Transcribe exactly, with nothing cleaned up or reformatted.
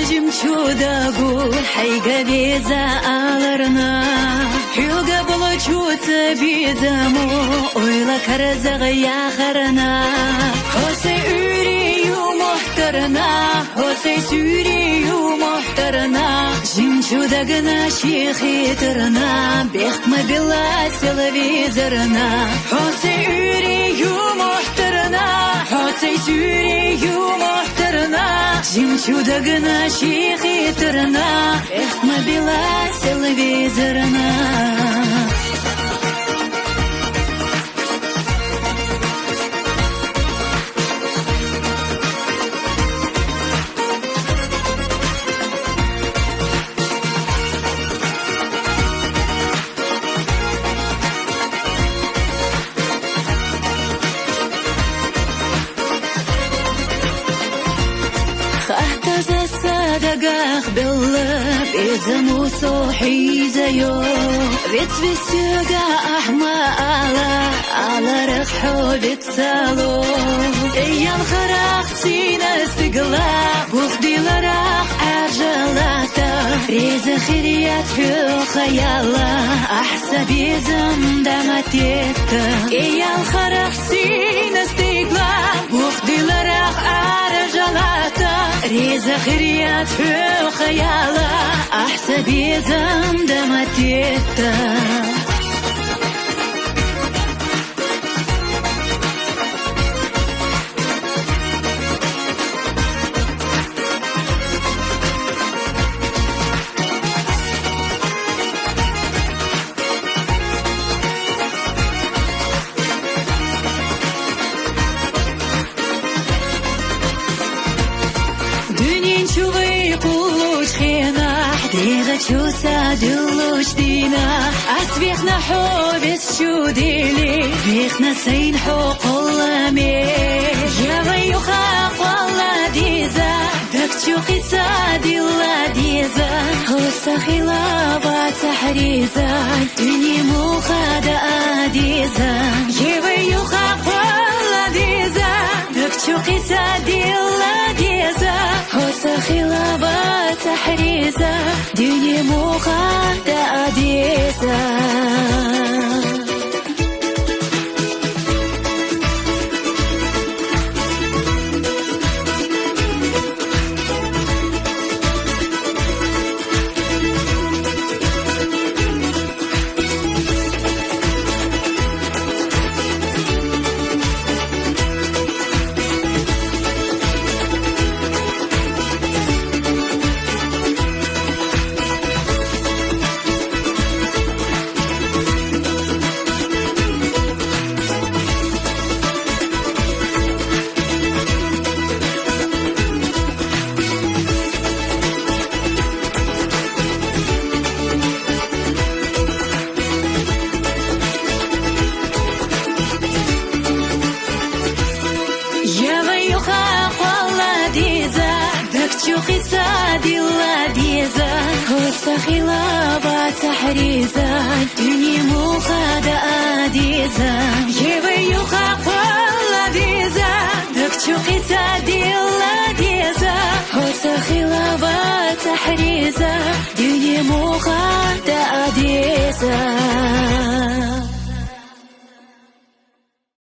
Жимчудаго хьайга веза аларна, хьога болчуца безамо, ойла карзагъа яхарна. Хьо сай уьйрию мухтарна, хьо сай суьйрию мухтарна, жимчудагна шихитарна, бехкма била сел везарна. Хьо сай уьйрию мухтарна, хьо сай суьйрию мухтарна, жимчудагна шихитарна, бехкма била сел везарна. Хаттаза са дагахъ белла, безаму со хьийзайо. Вец весуьга ахма ала, аларах хьо вецало. Эян харах синас дигла, бухдиларах аржалата. Реза хирият хьо хаяла, ахса безам даматетта. Эян харах синас дигла, бухдиларах аржалата. Реза хирият хьо хаяла, ахса безам даматетта. Дуьнен чу вай кхуллуч хенахь, дегӀа чу са дуьллуч дийнахь, ас вехна хьо вес чу дели, вехна сайна хьо кхолламе. Я вай юха кхолла деза, даг чу кхиса дилла деза, хьо са хила вацахь реза, дуьне муха даа деза. Я вай юха кхолла деза, даг чу кхиса дилла деза, хьо са хила вацахь реза, дуьне муха даа деза. Я вай юха кхолла деза, даг чу кхиса дилла деза, хьо са хила вацахь реза, дуьне муха даа деза. Я вай юха кхолла деза, даг чу кхиса дилла деза, хьо са хила вацахь реза, дуьне муха даа деза.